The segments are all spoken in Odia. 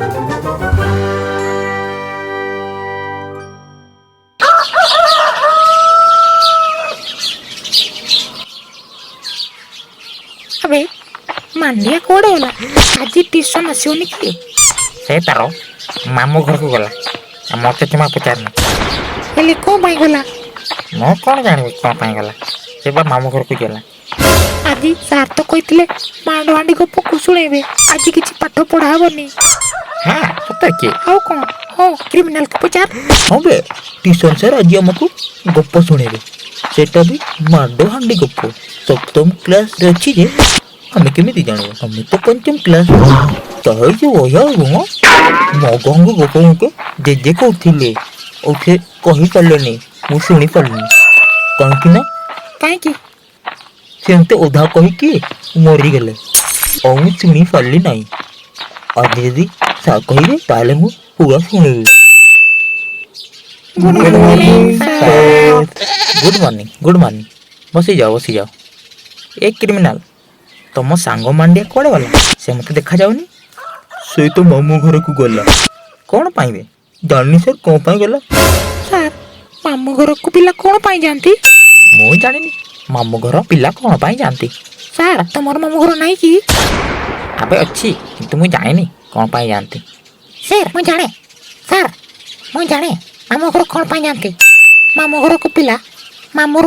ଆବେ, ମାଣ୍ଡିଆ କୁଆଡ଼େ ଗଲା? ଆଜି ଟ୍ୟୁସନ୍ ଆସିବନି କି? ସେ ତାର ମାମୁଁ ଘରକୁ ଗଲା, ଆଉ ମୋତେ ଜମା ପଚାରୁନି। ହେଲେ କ'ଣ ପାଇଁ ଗଲା? ମୁଁ କ'ଣ ଜାଣିବି କ'ଣ ପାଇଁ ଗଲା। ସେ ବା ମାମୁଁ ଘରକୁ ଗଲା। ଆଜି ସାର୍ ତ କହିଥିଲେ ମାଣ୍ଡ ହାଣ୍ଡି ଗପକୁ ଶୁଣେଇବେ, ଆଜି କିଛି ପାଠ ପଢା ହବନି। ହଁ, ସତରେ କି? ଆଉ କ'ଣ? ହଁ, କ୍ରିମିନାଲକୁ ପଚାର। ହଁ ବେ, ଟିଉସନ୍ ସାର୍ ଆଜି ଆମକୁ ଗପ ଶୁଣେଇବେ, ସେଟା ବି ମାଡ଼ ହାଣ୍ଡି ଗପ। ସପ୍ତମ କ୍ଲାସ୍ରେ ଅଛି ଯେ ଆମେ କେମିତି ଜାଣିବୁ? ଆମେ ତ ପଞ୍ଚମ କ୍ଲାସ୍। ତାହେଲେ ଯେ ବଢ଼ିଆ ହେବ ମ। ମଗଙ୍କ ଗପ ମୋତେ ଜେଜେ କହୁଥିଲେ, ଆଉ ସେ କହିପାରିଲେନି, ମୁଁ ଶୁଣିପାରିଲିନି। କାହିଁକି ନା କାହିଁକି? ସେ ମୋତେ ଅଧା କହିକି ମରିଗଲେ, ଆଉ ମୁଁ ଶୁଣିପାରିଲି ନାହିଁ। ଆଜି ଯଦି ସାର୍ କହିବେ, ତାହେଲେ ମୁଁ ପୁରା ଶୁଣିବି। Good morning sir. Good morning, good morning. ବସିଯାଅ, ବସିଯାଅ। ଏ କ୍ରିମିନାଲ, ତମ ସାଙ୍ଗ ମାଣ୍ଡିଆ କୁଆଡ଼େ ଗଲା? ସେ ମୋତେ ଦେଖାଯାଉନି। ସେ ତ ମାମୁଁ ଘରକୁ ଗଲା। କ'ଣ ପାଇବେ? ଜାଣିନି ସାର୍, କ'ଣ ପାଇଁ ଗଲା। ସାର୍, ମାମୁଁ ଘରକୁ ପିଲା କ'ଣ ପାଇଁ ଯାଆନ୍ତି? ମୁଁ ଜାଣିନି ମାମୁଁ ଘର ପିଲା କ'ଣ ପାଇଁ ଯାଆନ୍ତି। ସାର୍, ତମର ମାମୁଁ ଘର ନାହିଁ କି? ଆବେ ଅଛି, କିନ୍ତୁ ମୁଁ ଜାଣିନି କ'ଣ ପାଇଁ ଯାଆନ୍ତି। ସାର୍, ମୁଁ ଜାଣେ। ସାର୍, ମୁଁ ଜାଣେ ମାମୁଁ ଘର କ'ଣ ପାଇଁ ଯାଆନ୍ତି। ମାମୁଁ ଘରକୁ ପିଲା ମାମୁଁର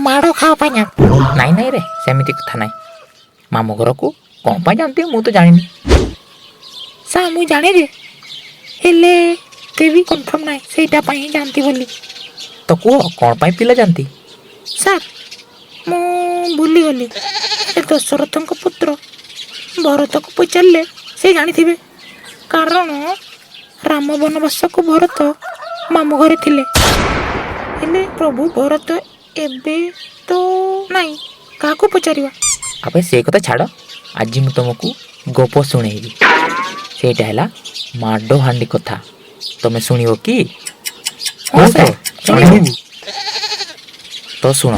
ମାଡ଼ ଖାଇବା ପାଇଁ ଯାଆନ୍ତି। ନାଇଁ ନାଇଁ ରେ, ସେମିତି କଥା ନାହିଁ। ମାମୁଁ ଘରକୁ କ'ଣ ପାଇଁ ଯାଆନ୍ତି ମୁଁ ତ ଜାଣିନି। ସାର୍, ମୁଁ ଜାଣେ ଯେ, ହେଲେ ଏତେ ବି କନଫର୍ମ ନାହିଁ ସେଇଟା ପାଇଁ ହିଁ ଯାଆନ୍ତି ବୋଲି। ତ କୁହ, କ'ଣ ପାଇଁ ପିଲା ଯାଆନ୍ତି? ସାର୍, ମୁଁ ଭୁଲିଗଲି। ସେ ଦଶରଥଙ୍କ ପୁତ୍ର ଭରତକୁ ପଚାରିଲେ ସେ ଜାଣିଥିବେ, କାରଣ ରାମ ବନବାସକୁ ଭରତ ମାମୁଁ ଘରେ ଥିଲେ। ହେଲେ ପ୍ରଭୁ ଭରତ ଏବେ ତ ନାହିଁ, କାହାକୁ ପଚାରିବା? ଆବେ ସେ କଥା ଛାଡ଼, ଆଜି ମୁଁ ତୁମକୁ ଗପ ଶୁଣେଇବି। ସେଇଟା ହେଲା ମାଡ଼ ହାଣ୍ଡି କଥା। ତମେ ଶୁଣିବ କି? ହଁ ସାର୍, ଶୁଣିବୁ। ତ ଶୁଣ।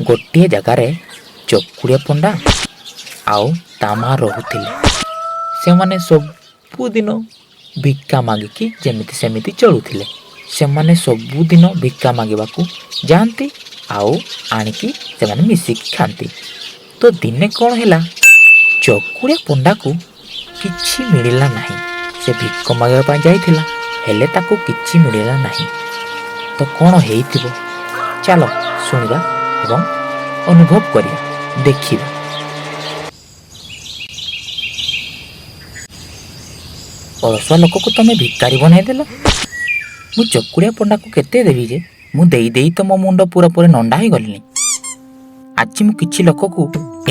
ଗୋଟିଏ ଜାଗାରେ ଚକୁଳିଆ ପଣ୍ଡା ଆଉ ତା ମା ରହୁଥିଲେ। ସେମାନେ ସବୁଦିନ ଭିକ୍ଷା ମାଗିକି ଯେମିତି ସେମିତି ଚଳୁଥିଲେ। ସେମାନେ ସବୁଦିନ ଭିକ୍ଷା ମାଗିବାକୁ ଯାଆନ୍ତି ଆଉ ଆଣିକି ସେମାନେ ମିଶିକି ଖାଆନ୍ତି। ତ ଦିନେ କ'ଣ ହେଲା, ଚକୁଳିଆ ପଣ୍ଡାକୁ କିଛି ମିଳିଲା ନାହିଁ। ସେ ଭିକ ମାଗିବା ପାଇଁ ଯାଇଥିଲା, ହେଲେ ତାକୁ କିଛି ମିଳିଲା ନାହିଁ। ତ କ'ଣ ହେଇଥିବ, ଚାଲ ଶୁଣିବା ଏବଂ ଅନୁଭବ କରିବା, ଦେଖିବା। ଅଳସୁଆ ଲୋକକୁ ତମେ ଭିକାରୀ ବନାଇଦେଲ। ମୁଁ ଚକୁଳିଆ ପଣ୍ଡାକୁ କେତେ ଦେବି ଯେ? ମୁଁ ଦେଇ ଦେଇ ତ ମୋ ମୁଣ୍ଡ ପୁରାପୁରି ନଣ୍ଡା ହେଇଗଲିଣି। ଆଜି ମୁଁ କିଛି ଲୋକକୁ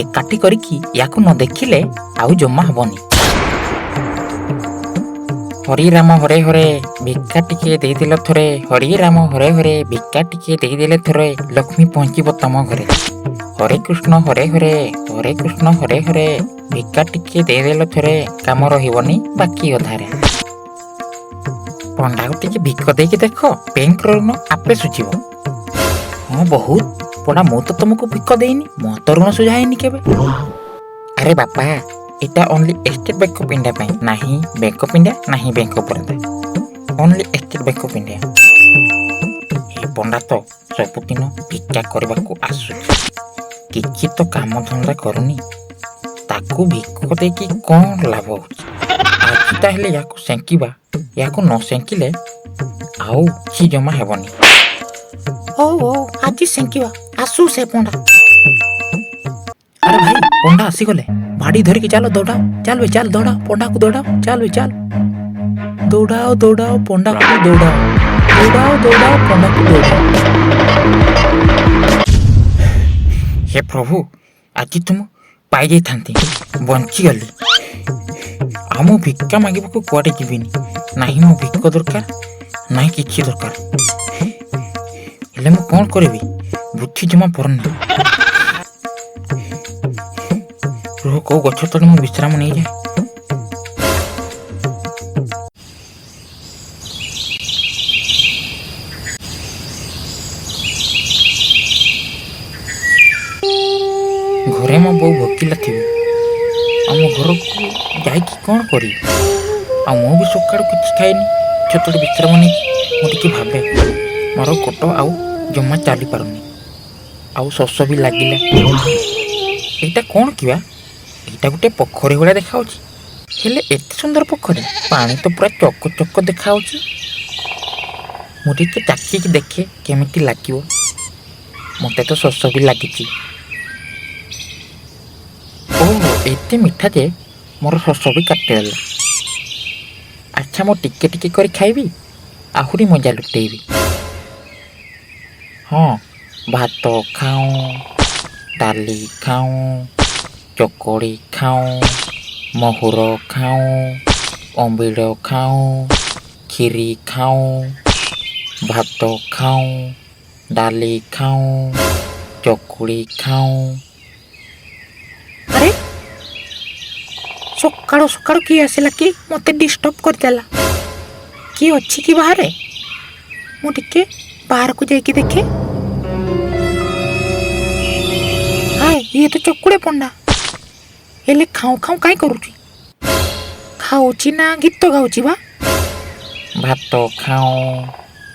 ଏକାଠି କରିକି ୟାକୁ ନ ଦେଖିଲେ ଆଉ ଜମା ହବନି। ହରି ରାମ ହରେ ହରେ, ଭିକ୍ଷା ଟିକେ ଦେଇଦେଲ ଥରେ। ହରି ରାମ ହରେ ହରେ, ଭିକ୍ଷା ଟିକେ ଦେଇଦେଲେ ଥରେ, ଲକ୍ଷ୍ମୀ ପହଞ୍ଚିବ ତମ ଘରେ। ହରେ କୃଷ୍ଣ ହରେ ହରେ, ହରେ କୃଷ୍ଣ ହରେ ହରେ, ଭିକ୍ଷା ଟିକେ ଦେଇଦେଲ ଥରେ, କାମ ରହିବନି ବାକି ଅଧାରେ। ପଣ୍ଡାକୁ ଟିକେ ଭିକ ଦେଇକି ଦେଖ, ବ୍ୟାଙ୍କର ଋଣ ଆପେ ସୁଝିବ। ହଁ ବହୁତ ପଣ୍ଡା, ମୁଁ ତ ତମକୁ ଭିକ ଦେଇନି, ମୋ ତ ଋଣ ସୁଝା ହେଇନି କେବେ। ଆରେ ବାପା, ଏଇଟା only State Bank of India ପାଇଁ। ନାହିଁ ବ୍ୟାଙ୍କ ଅଫ୍ ଇଣ୍ଡିଆ, ନାହିଁ bank of Baroda, only State Bank of India. ଏ ପଣ୍ଡା ତ ସବୁଦିନ ଭିକ୍ଷା କରିବାକୁ ଆସୁଛି, କିଛି ତ କାମ ଧନ୍ଦା କରୁନି। ତାକୁ ଭିକ ଦେଇକି କ'ଣ ଲାଭ ହଉଛି? ଆଜି ତାହେଲେ ୟାକୁ ସେଙ୍କିବା। ୟାକୁ ନ ସେଙ୍କିଲେ ଆଉ କିଛି ଜମା ହେବନି। ହଉ ହଉ, ଆଜି ସେଙ୍କିବା। ଆସୁ ସେ ପଣ୍ଡା। ଆରେ ଭାଇ, ପଣ୍ଡା ଆସିଗଲେ। ବାଡ଼ି ଧରିକି ଚାଲ, ଦୌଡ଼ାଅ, ଚାଲ ବେ ଚାଲ, ଦୌଡ଼ାଅ ପଣ୍ଡାକୁ, ଦୌଡ଼ାଅ, ଚାଲ ବେ ଚାଲ, ଦୌଡ଼ାଅ ଦୌଡ଼ାଅ ପଣ୍ଡାକୁ ଦୌଡ଼ାଅ, ଦୌଡ଼ାଅ ଦୌଡ଼ାଅ ପଣ୍ଡାକୁ ଦୌଡ଼ାଅ। ହେ ପ୍ରଭୁ, ଆଜି ତ ମୁଁ ପାଇଯାଇଥାନ୍ତି, ବଞ୍ଚିଗଲି। ଆଉ ମୁଁ ଭିକ୍ଷା ମାଗିବାକୁ କୁଆଡ଼େ ଯିବିନି। ନାହିଁ ମୋ ଭିକ ଦରକାର, ନାହିଁ କିଛି ଦରକାର। ହେଲେ ମୁଁ କ'ଣ କରିବି? ବୁଦ୍ଧି ଜମା ପଡ଼ୁନି। ରୁହ, କୋଉ ଗଛ ତଳେ ମୁଁ ବିଶ୍ରାମ ନେଇଯାଏ। ଘରେ ମୋ ବୋଉ ଭୋକିଲା ଥିବେ। ଆମ ଘରକୁ ଯାଇକି କ'ଣ କରିବି? ଆଉ ମୁଁ ବି ସକାଳୁ କିଛି ଖାଇନି, ଛୋଟ ବିଶ୍ରାମ ନେଇକି ମୁଁ ଟିକେ ଭାବେ। ମୋର ଗୋଡ଼ ଆଉ ଜମା ଚାଲିପାରୁନି, ଆଉ ଶୋଷ ବି ଲାଗିଲା। ଏଇଟା କ'ଣ କିବା? ଏଇଟା ଗୋଟେ ପୋଖରୀ ଭଳିଆ ଦେଖାଯାଉଛି। ହେଲେ ଏତେ ସୁନ୍ଦର ପୋଖରୀ, ପାଣି ତ ପୁରା ଚକ ଚକ ଦେଖାଯାଉଛି। ମୁଁ ଟିକେ ଚାଖିକି ଦେଖେ କେମିତି ଲାଗିବ। ମୋତେ ତ ଶୋଷ ବି ଲାଗିଛି। ଓହୋ, ଏତେ ମିଠା ଯେ ମୋର ଶୋଷ ବି କାଟିଦେଲା। ଆଚ୍ଛା, ମୁଁ ଟିକେ ଟିକେ କରି ଖାଇବି, ଆହୁରି ମଜା ଲୁଟେଇବି। ହଁ, ଭାତ ଖାଉଁ, ଡାଲି ଖାଉଁ, ଚକଡ଼ି ଖାଉଁ, ମହୁର ଖାଉଁ, ଅମ୍ବିଳ ଖାଉଁ, କ୍ଷୀରି ଖାଉଁ, ଭାତ ଖାଉଁ, ଡାଲି ଖାଉଁ, ଚକୁଳି ଖାଉଁ। ଆରେ, ସକାଳୁ ସକାଳୁ କିଏ ଆସିଲା କି ମୋତେ ଡିଷ୍ଟର୍ବ କରିଦେଲା? କିଏ ଅଛି କି ବାହାରେ? ମୁଁ ଟିକେ ବାହାରକୁ ଯାଇକି ଦେଖେ। ହାଏ, ଇଏ ତ ଚକୁଳି ପଣ୍ଡା। ହେଲେ ଖାଉଁ ଖାଉଁ କାଇଁ କରୁଛି? ଖାଉଛି ନା ଗୀତ ଗାଉଛି ବା? ଭାତ ଖାଉଁ,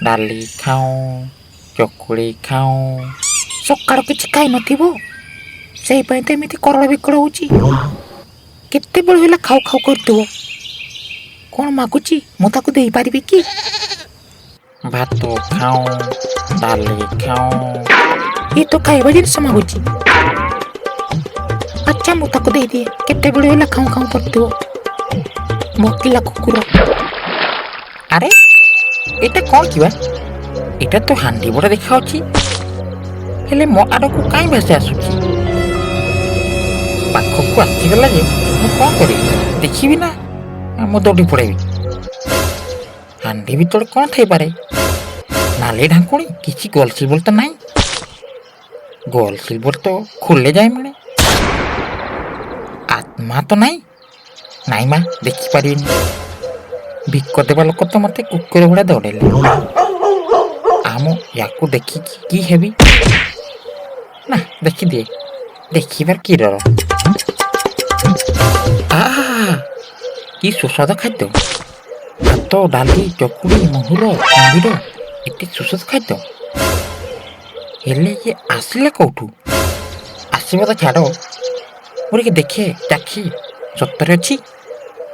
ଡାଲି ଖାଉଁ, ଚକୁଳି ଖାଉଁ। ସକାଳୁ କିଛି ଖାଇନଥିବ, ସେଇ ପାଇଁ ତ ଏମିତି କରଳ ବିକଳ ହଉଛି। କେତେବେଳ ହେଲା ଖାଉ ଖାଉ କରୁଥିବ। କ'ଣ ମାଗୁଛି, ମୁଁ ତାକୁ ଦେଇପାରିବି କି? ଭାତ ଖାଉଁ, ଡାଲି ଖାଉଁ। ଇଏ ତ ଖାଇବା ଜିନିଷ ମାଗୁଛି। ଆଚ୍ଛା, ମୁଁ ତାକୁ ଦେଇଦିଏ। କେତେବେଳେ ହେଲା ଖାଉଁ ଖାଉଁ କରୁଥିବ, ଭୋକିଲା କୁକୁର। ଆରେ, ଏଇଟା କ'ଣ କିବା? ଏଇଟା ତ ହାଣ୍ଡି ବଡ଼ ଦେଖାଯାଉଛି, ହେଲେ ମୋ ଆଡ଼କୁ କାଇଁ ଭାସି ଆସୁଛି? ପାଖକୁ ଆସିଗଲା ଯେ ମୁଁ କ'ଣ କରିବି? ଦେଖିବି ନା ମୁଁ ଦୌଡ଼ି ପଳେଇବି? ହାଣ୍ଡି ଭିତରେ କ'ଣ ଥାଇପାରେ? ନାଲି ଢାଙ୍କୁଣି, କିଛି ଗୋଲ ସିଲଭର ତ ନାହିଁ। ଗୋଲ ସିଲଭର ତ ଖୋଲେ ଯାଏ ମିଳେ। ଆତ୍ମା ତ ନାହିଁ। ନାଇଁ ମା, ଦେଖିପାରିବିନି। ଭିକ ଦେବା ଲୋକ ତ ମୋତେ କୁକୁର ଭଳିଆ ଦୌଡ଼େଇଲେ। ଆମ ୟାକୁ ଦେଖିକି କି ହେବି? ନା, ଦେଖିଦିଏ। ଦେଖିବାର କି ଡର? ଆ, କି ସୁସ୍ୱାଦୁ ଖାଦ୍ୟ! ଭାତ, ଡାଲି, ଚକୁଳି, ମହୁର, ଆମ୍ବିଳ, ଏତେ ସୁସ୍ୱାଦୁ ଖାଦ୍ୟ। ହେଲେ ଇଏ ଆସିଲା କୋଉଠୁ? ଆସିବ ତ ଛାଡ଼, ମୁଁ ଟିକେ ଦେଖେ, ଚାଖି, ସତରେ ଅଛି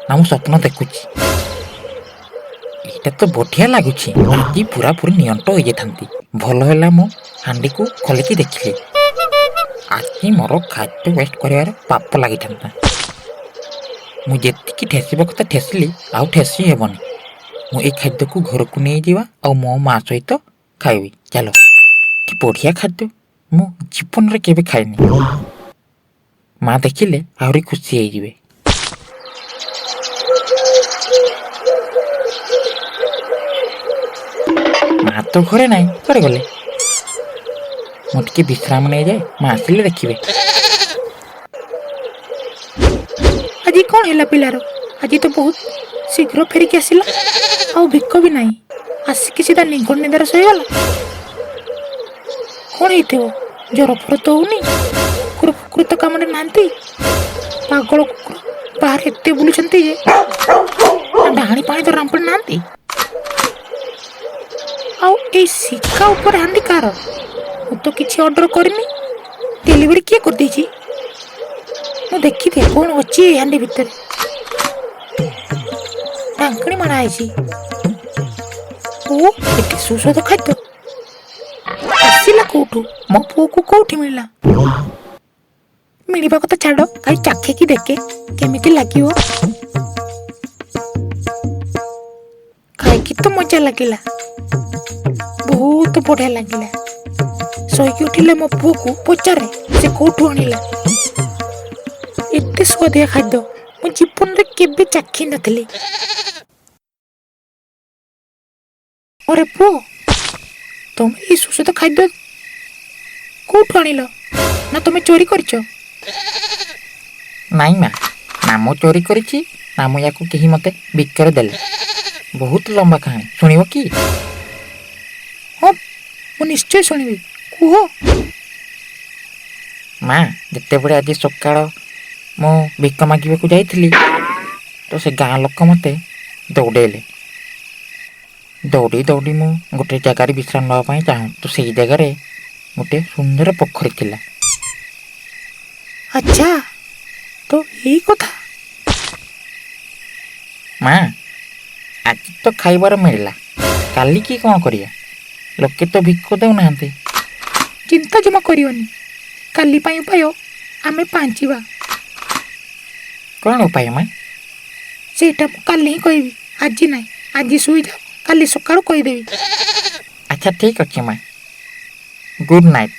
ନା ମୁଁ ସ୍ୱପ୍ନ ଦେଖୁଛି? ଏଇଟା ତ ବଢ଼ିଆ ଲାଗୁଛି। ଆଜି ପୁରାପୁରି ନିଅଣ୍ଟ ହେଇଯାଇଥାନ୍ତି। ଭଲ ହେଲା ମୁଁ ହାଣ୍ଡିକୁ ଖୋଲିକି ଦେଖିଲି। ଆଜି ମୋର ଖାଦ୍ୟ ୱେଷ୍ଟ କରିବାର ପାପ ଲାଗିଥାନ୍ତା। ମୁଁ ଯେତିକି ଠେସିବା କଥା ଠେସିଲି, ଆଉ ଠେସି ହେବନି। ମୁଁ ଏଇ ଖାଦ୍ୟକୁ ଘରକୁ ନେଇଯିବା ଆଉ ମୋ ମା ସହିତ ଖାଇବି। ଚାଲ, କି ବଢ଼ିଆ ଖାଦ୍ୟ, ମୁଁ ଜୀବନରେ କେବେ ଖାଇନି। ମା ଦେଖିଲେ ଆହୁରି ଖୁସି ହେଇଯିବେ। ମା ତ ଘରେ ନାହିଁ, କୁଆଡ଼େ ଗଲେ? ମୁଁ ଟିକେ ବିଶ୍ରାମ ନେଇଯାଏ, ମା ଆସିଲେ ଦେଖିବେ। ଆଜି କ'ଣ ହେଲା ପିଲାର? ଆଜି ତ ବହୁତ ଶୀଘ୍ର ଫେରିକି ଆସିଲା, ଆଉ ଭିକ ବି ନାହିଁ। ଆସିକି ସିଧା ନିଘୋଡ଼ ନିଦରେ ଶୋଇଗଲା। କ'ଣ ହେଇଥିବ? ଜ୍ୱର ଫର ତ ହଉନି। କୁକୁର ଫୁକୁର ତ କାମରେ ନାହାନ୍ତି। ପାଗଳ କୁକୁର ବାହାରେ ଏତେ ବୁଲୁଛନ୍ତି ଯେ ଡାହାଣୀ ପାଣି ତ ରାମ୍ପୁଡ଼ି ନାହାନ୍ତି। ଆଉ ଏଇ ଶିକା ଉପରେ ହାଣ୍ଡି କାହାର? ମୁଁ ତ କିଛି ଅର୍ଡର କରିନି, ଡେଲିଭରି କିଏ କରିଦେଇଛି? ମୁଁ ଦେଖିଦିଏ କ'ଣ ଅଛି ଏଇ ହାଣ୍ଡି ଭିତରେ। ଢାଙ୍କୁଣୀ ମରା ହେଇଛି। ଓ, ଏତେ ସୁସ୍ୱାଦୁ ଖାଦ୍ୟ ଆସିଲା କୋଉଠୁ? ମୋ ପୁଅକୁ କୋଉଠି ମିଳିଲା? ମିଳିବା କଥା ଛାଡ଼, ଖାଇ ଚାଖିକି ଦେଖେ କେମିତି ଲାଗିବ। ଖାଇକି ତ ମଜା ଲାଗିଲା, ବହୁତ ବଢିଆ ଲାଗିଲା। ଶୋଇକି ଉଠିଲେ ମୋ ପୁଅକୁ ପଚାରେ ସେ କୋଉଠୁ ଆଣିଲା। ଏତେ ସୁଆଦିଆ ଖାଦ୍ୟ ମୁଁ ଜୀବନରେ କେବେ ଚାଖି ନଥିଲି। ଅରେ ପୁଅ, ତମେ ଏଇ ସୁସ୍ୱାଦୁ ଖାଦ୍ୟ କୋଉଠୁ ଆଣିଲ, ନା ତମେ ଚୋରି କରିଛ? ନାଇଁ ମା, ନା ମୁଁ ଚୋରି କରିଛି ନା ମୁଁ ୟାକୁ କେହି ମୋତେ ଭିକରେ ଦେଲେ। ବହୁତ ଲମ୍ବା କାହାଣୀ, ଶୁଣିବ କି? ହଁ, ମୁଁ ନିଶ୍ଚୟ ଶୁଣିବି, କୁହ। ମା, ଯେତେବେଳେ ଆଜି ସକାଳ ମୁଁ ଭିକ ମାଗିବାକୁ ଯାଇଥିଲି ତ ସେ ଗାଁ ଲୋକ ମୋତେ ଦୌଡ଼େଇଲେ। ଦୌଡ଼ି ଦୌଡ଼ି ମୁଁ ଗୋଟେ ଜାଗାରେ ବିଶ୍ରାମ ନେବା ପାଇଁ ଚାହୁଁ ତ ସେଇ ଜାଗାରେ ଗୋଟେ ସୁନ୍ଦର ପୋଖରୀ ଥିଲା। ଆଚ୍ଛା, ତ ଏଇ କଥା। ମା, ଆଜି ତ ଖାଇବାର ମିଳିଲା, କାଲିକି କ'ଣ କରିବା? ଲୋକେ ତ ଭିକ ଦେଉନାହାନ୍ତି। ଚିନ୍ତା ଜମା କରିବନି, କାଲି ପାଇଁ ଉପାୟ ଆମେ ପାଞ୍ଚିବା। କ'ଣ ଉପାୟ ମା? ସେଇଟା ମୁଁ କାଲି ହିଁ କହିବି, ଆଜି ନାହିଁ। ଆଜି ଶୋଇଯାଅ, କାଲି ସକାଳୁ କହିଦେବି। ଆଚ୍ଛା, ଠିକ୍ ଅଛି ମା, ଗୁଡ୍ ନାଇଟ୍।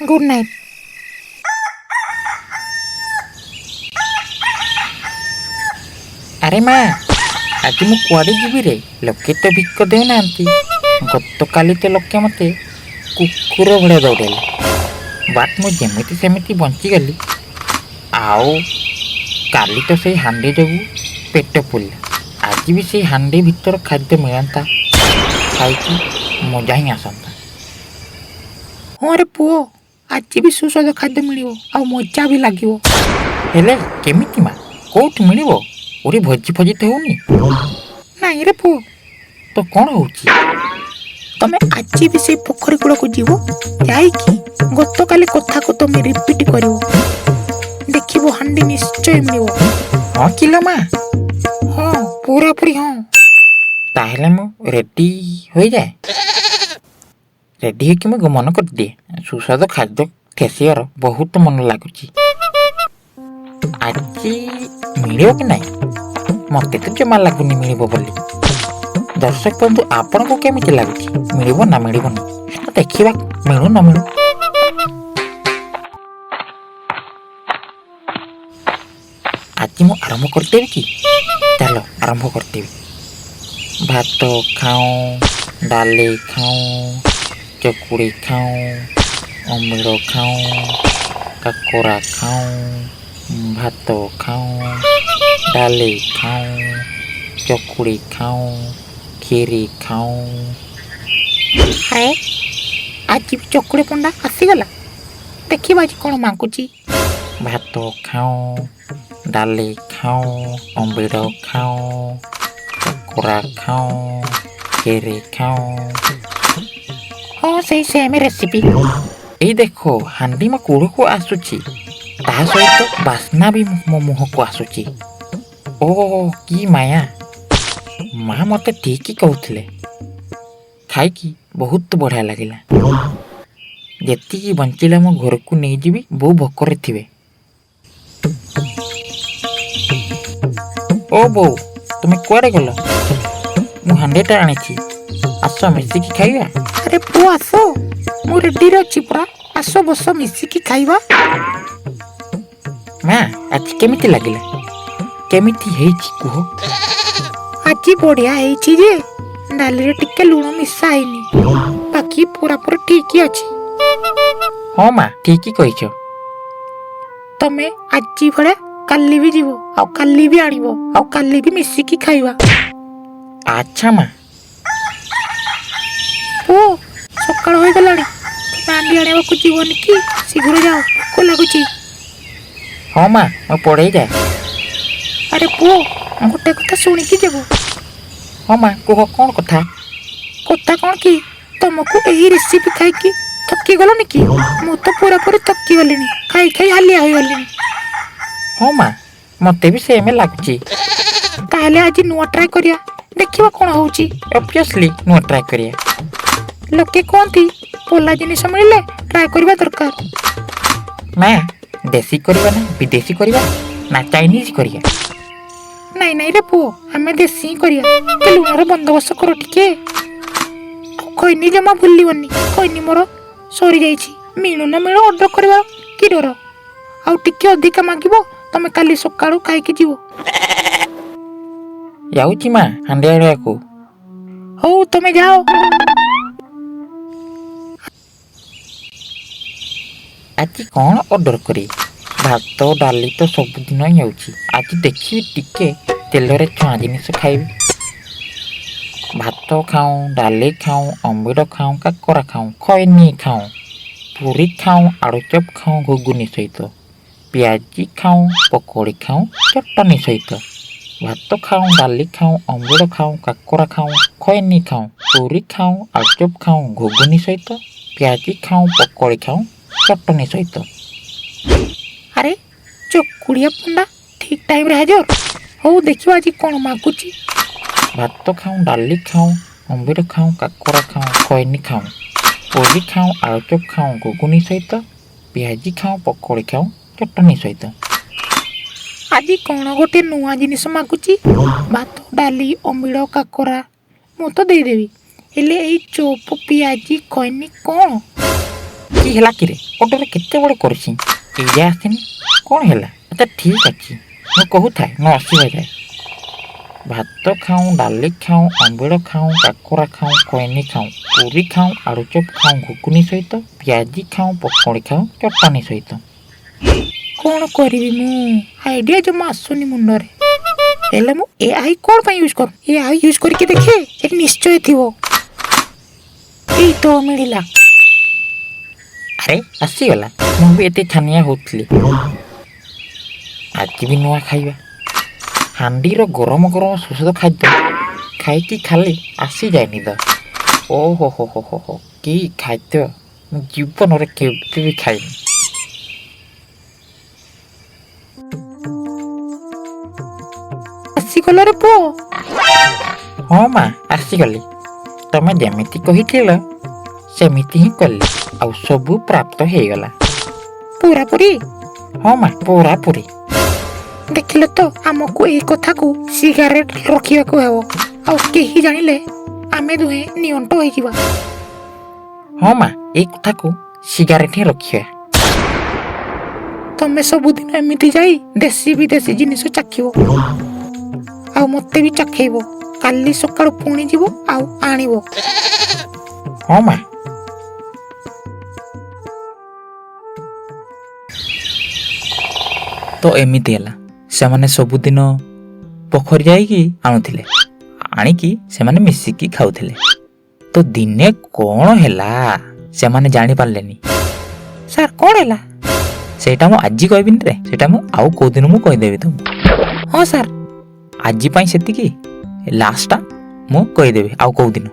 Good night. ଆରେ ମା, ଆଜି ମୁଁ କୁଆଡ଼େ ଯିବି ରେ? ଲୋକେ ତ ଭିକ ଦେଉନାହାନ୍ତି। ଗତକାଲି ତ ଲୋକେ ମୋତେ କୁକୁର ଭଳିଆ ଦୌଡ଼େଇଲେ, ବଟ୍ ମୁଁ ଯେମିତି ସେମିତି ବଞ୍ଚିଗଲି। ଆଉ କାଲି ତ ସେଇ ହାଣ୍ଡି ଯୋଗୁଁ ପେଟ ପୁରିଲା। ଆଜି ବି ସେଇ ହାଣ୍ଡି ଭିତର ଖାଦ୍ୟ ମିଳନ୍ତା, ଖାଇକି ମଜା ହିଁ ଆସନ୍ତା। ହଁ ରେ ପୁଅ, ଆଜି ବି ସୁସ୍ୱାଦୁ ଖାଦ୍ୟ ମିଳିବ ଆଉ ମଜା ବି ଲାଗିବ। ହେଲେ କେମିତି ମା? କୋଉଠି ମିଳିବ? ଗୋଟେ ଭୋଜି ଫୋଜି ତ ହେଉନି। ନାଇଁ ରେ ପୁଅ। ତ କ'ଣ ହେଉଛି? ତମେ ଆଜି ବି ସେଇ ପୋଖରୀ କୂଳକୁ ଯିବ, ଯାଇକି ଗତକାଲି କଥାକୁ ତମେ ରିପିଟ୍ କରିବ, ଦେଖିବ ହାଣ୍ଡି ନିଶ୍ଚୟ ମିଳିବ। ହଁ କିଲୋ ମା? ହଁ, ପୁରାପୁରି ହଁ। ତାହେଲେ ମୁଁ ରେଡ଼ି ହୋଇଯାଏ। ରେଡ଼ି ହେଇକି ମୁଁ ଗମନ କରିଦିଏ। ସୁସ୍ୱାଦୁ ଖାଦ୍ୟ ଠେସିବାର ବହୁତ ମନ ଲାଗୁଛି। ଆଜି ମିଳିବ କି ନାହିଁ? ମୋତେ ତ ଜମା ଲାଗୁନି ମିଳିବ ବୋଲି। ଦର୍ଶକ ବନ୍ଧୁ, ଆପଣଙ୍କୁ କେମିତି ଲାଗୁଛି, ମିଳିବ ନା ମିଳିବନି? ଦେଖିବା, ମିଳୁ ନ ମିଳୁ। ଆଜି ମୁଁ ଆରମ୍ଭ କରିଦେବି କି? ଚାଲ, ଆରମ୍ଭ କରିଦେବି। ଭାତ ଖାଉଁ, ଡାଲି ଖାଉଁ, ଚକୁଳି ଖାଉଁ, ଅମ୍ବିଳ ଖାଉଁ, କାକରା ଖାଉଁ, ଭାତ ଖାଉଁ, ଡାଲି ଖାଉଁ, ଚକୁଳି ଖାଉଁ, କ୍ଷୀରି ଖାଉଁ। ଆରେ, ଆଜି ବି ଚକୁଳି ପଣ୍ଡା ଆସିଗଲା। ଦେଖିବା ଆଜି କ'ଣ ମାଗୁଛି। ଭାତ ଖାଉଁ, ଡାଲି ଖାଉଁ, ଅମ୍ବିଳ ଖାଉଁ, କାକରା ଖାଉଁ, କ୍ଷୀରି ଖାଉଁ। ହଁ, ସେଇ ସେମ୍ ରେସିପି। ଏଇ ଦେଖ, ହାଣ୍ଡି ମୋ କୂଳକୁ ଆସୁଛି, ତା ସହିତ ବାସ୍ନା ବି ମୋ ମୁହଁକୁ ଆସୁଛି। ଓ କି ମାୟା! ମା ମୋତେ ଠିକ୍ କହୁଥିଲେ। ଖାଇକି ବହୁତ ବଢ଼ିଆ ଲାଗିଲା। ଯେତିକି ବଞ୍ଚିଲା ମୁଁ ଘରକୁ ନେଇଯିବି, ବୋଉ ଭୋକରେ ଥିବେ। ଓ ବୋଉ, ତୁମେ କୁଆଡ଼େ ଗଲ? ମୁଁ ହାଣ୍ଡିଟା ଆଣିଛି, ଆସ ମିଶିକି ଖାଇବା। ଆରେ ପୁଅ, ଆସ, ମୁଁ ରେଡ଼ିରେ ଅଛି ପୁରା। ଆସ, ବସ, ମିଶିକି ଖାଇବା। ମା, ଆଜି କେମିତି ଲାଗିଲା? କେମିତି ହେଇଛି କୁହ। ଆଜି ବଢ଼ିଆ ହେଇଛି ଯେ, ଡାଲିରେ ଟିକେ ଲୁଣ ମିଶା ହେଇନି, ବାକି ପୁରାପୁରି ଠିକ୍ ଅଛି। ହଁ ମା, ଠିକ୍ କହିଛ। ତମେ ଆଜି ଭଳିଆ କାଲି ବି ଯିବ, ଆଉ କାଲି ବି ଆଣିବ, ଆଉ କାଲି ବି ମିଶିକି ଖାଇବା। ଆଚ୍ଛା ମା। ପୁଅ, ସକାଳ ହୋଇଗଲାଣି, ତମେ ହାଣ୍ଡି ଆଣିବାକୁ ଯିବନି କି? ଶୀଘ୍ର ଯାଅ, ଭୋକ ଲାଗୁଛି। ହଁ ମା, ମୁଁ ପଳେଇ ଯାଏ। ଆରେ ପୁଅ, ଗୋଟେ କଥା ଶୁଣିକି ଯିବ। ହଁ ମା, କୁହ, କ'ଣ କଥା? କଥା କ'ଣ କି, ତମକୁ ଏହି ରେସିପି ଖାଇକି ଥକି ଗଲନି କି? ମୁଁ ତ ପୁରାପୁରି ଥକି ଗଲିଣି, ଖାଇ ଖାଇ ହାଲିଆ ହୋଇଗଲିଣି। ହଁ ମା, ମୋତେ ବି ସେମ୍ ଲାଗୁଛି। ତାହେଲେ ଆଜି ନୂଆ ଟ୍ରାଏ କରିବା, ଦେଖିବା କ'ଣ ହଉଛି। ଅବଭିୟସଲି ନୂଆ ଟ୍ରାଏ କରିବା। ଲୋକେ କୁହନ୍ତି ପୋଲା ଜିନିଷ ମିଳିଲେ ଟ୍ରାଏ କରିବା ଦରକାର। ମା, ଦେଶୀ କରିବା ନା ବିଦେଶୀ କରିବା ନା ଚାଇନିଜ କରିବା? ନାଇଁ ନାଇଁ ରେ ପୁଅ, ଆମେ ଦେଶୀ ହିଁ କରିବା। ଟିକେ ଲୁଣର ବନ୍ଦୋବସ୍ତ କର ଟିକେ, ଆଉ ଖଇନି ଜମା ଭୁଲିବନି। ଖଇନି ମୋର ସରିଯାଇଛି। ମିଳୁ ନ ମିଳୁ ଅର୍ଡର କରିବା କି ଡର? ଆଉ ଟିକେ ଅଧିକା ମାଗିବ, ତମେ କାଲି ସକାଳୁ ଖାଇକି ଯିବ। ଯାଉଛି ମା ହାଣ୍ଡି ଆଣିବାକୁ। ହଉ, ତମେ ଯାଅ। ଆଜି କ'ଣ ଅର୍ଡର କରିବି? ଭାତ ଡାଲି ତ ସବୁଦିନ ହିଁ ହେଉଛି। ଆଜି ଦେଖିବି ଟିକେ ତେଲରେ ଛଣା ଜିନିଷ ଖାଇବି। ଭାତ ଖାଉଁ, ଡାଲି ଖାଉଁ, ଅମ୍ବିଳ ଖାଉଁ, କାକରା ଖାଉଁ, ଖଇନି ଖାଉଁ, ପୁରୀ ଖାଉଁ, ଆଳୁଚପ ଖାଉଁ ଘୁଗୁନି ସହିତ, ପିଆଜି ଖାଉଁ, ପକୋଡ଼ି ଖାଉଁ ଚଟଣି ସହିତ, ଭାତ ଖାଉଁ, ଡାଲି ଖାଉଁ, ଅମ୍ବିଳ ଖାଉଁ, କାକରା ଖାଉଁ, ଖଇନି ଖାଉଁ, ପୁରୀ ଖାଉଁ, ଆଳୁଚପ ଖାଉଁ ଘୁଗୁନି ସହିତ, ପିଆଜି ଖାଉଁ, ପକୋଡ଼ି ଖାଉଁ ଚଟଣି ସହିତ। ଆରେ, ଚକୁଳିଆ ପଣ୍ଡା ଠିକ ଟାଇମରେ ହାଜର। ହଉ, ଦେଖିବା ଆଜି କ'ଣ ମାଗୁଛି। ଭାତ ଖାଉଁ, ଡାଲି ଖାଉଁ, ଅମ୍ବିଳ ଖାଉଁ, କାକରା ଖାଉଁ, ଖଇନି ଖାଉଁ, ପୁରୀ ଖାଉଁ, ଆଳୁଚପ ଖାଉଁ ଘୁଗୁନି ସହିତ, ପିଆଜି ଖାଉଁ, ପକୋଡ଼ି ଖାଉଁ ଚଟଣି ସହିତ। ଆଜି କ'ଣ ଗୋଟେ ନୂଆ ଜିନିଷ ମାଗୁଛି। ଭାତ, ଡାଲି, ଅମ୍ବିଳ, କାକରା ମୁଁ ତ ଦେଇଦେବି, ହେଲେ ଏଇ ଚୋପ, ପିଆଜି, ଖଇନି କ'ଣ? କି ହେଲା କିରେ? ଅର୍ଡ଼ର କେତେବେଳେ କରିଛି, ଏଇଯା ଆସିନି, କ'ଣ ହେଲା? ଆଚ୍ଛା, ଠିକ୍ ଅଛି, ମୁଁ କହୁଥାଏ, ନ ଆସିବା ଯାଏ। ଭାତ ଖାଉଁ, ଡାଲି ଖାଉଁ, ଅମ୍ବିଳ ଖାଉଁ, କାକରା ଖାଉଁ, ଖଇନି ଖାଉଁ, ପୁରୀ ଖାଉଁ, ଆଳୁଚପ ଖାଉଁ ଘୁଗୁନି ସହିତ, ପିଆଜି ଖାଉଁ, ପକୋଡ଼ି ଖାଉଁ ଚଟଣି ସହିତ। କ'ଣ କରିବି ମୁଁ? ଆଇଡ଼ିଆ ଜମା ଆସୁନି ମୁଣ୍ଡରେ। ହେଲେ ମୁଁ AI କ'ଣ ପାଇଁ ୟୁଜ୍ କର? AI use କରିକି ଦେଖେ, ଏଠି ନିଶ୍ଚୟ ଥିବ। ଏଇ ତ ମିଳିଲା। ଆରେ, ଆସିଗଲା। ମୁଁ ବି ଏତେ ଛାନିଆ ହେଉଥିଲି। ଆଜି ବି ନୂଆ ଖାଇବା, ହାଣ୍ଡିର ଗରମ ଗରମ ସୁସ୍ୱାଦୁ ଖାଦ୍ୟ ଖାଇକି ଖାଲି ଆସିଯାଏ ନିଦ। ଓହୋ ହୋ ହୋ ହୋ ହୋ, କି ଖାଦ୍ୟ, ମୁଁ ଜୀବନରେ କେବେ ବି ଖାଇନି। ଆସିଗଲା ରେ ପୁଅ? ହଁ ମା, ଆସିଗଲି। ତମେ ଯେମିତି କହିଥିଲ ସେମିତି ହିଁ କଲି ଆଉ ସବୁ ପ୍ରାପ୍ତ ହେଇଗଲା। ପୁରାପୁରି? ହଁ ମା, ପୁରାପୁରି। ଦେଖିଲେ ତ, ଆମକୁ ଏଇ କଥାକୁ ସିଗାରେଟ ରଖିବାକୁ ହେବ। ଆଉ କେହି ଜାଣିଲେ ଆମେ ଦୁହେଁ ନିଅଣ୍ଟ ହେଇଯିବା। ହଁ ମା, ଏଇ କଥାକୁ ସିଗାରେଟ ହିଁ ରଖିବା। ତମେ ସବୁଦିନ ଏମିତି ଯାଇ ଦେଶୀ ବିଦେଶୀ ଜିନିଷ ଚାଖିବ ଆଉ ମତେ ବି ଚାଖେଇବ। କାଲି ସକାଳୁ ପୁଣି ଯିବ ଆଉ ଆଣିବ। ହଁ ମା। ତ ଏମିତି ହେଲା, ସେମାନେ ସବୁଦିନ ପୋଖରୀ ଯାଇକି ଆଣୁଥିଲେ, ଆଣିକି ସେମାନେ ମିଶିକି ଖାଉଥିଲେ। ତ ଦିନେ କ'ଣ ହେଲା, ସେମାନେ ଜାଣିପାରିଲେନି। ସାର୍, କ'ଣ ହେଲା? ସେଇଟା ମୁଁ ଆଜି କହିବିନି ରେ, ସେଇଟା ମୁଁ ଆଉ କୋଉଦିନ ମୁଁ କହିଦେବି ତମକୁ। ହଁ ସାର୍। ଆଜି ପାଇଁ ସେତିକି, ଲାଷ୍ଟଟା ମୁଁ କହିଦେବି ଆଉ କୋଉଦିନ।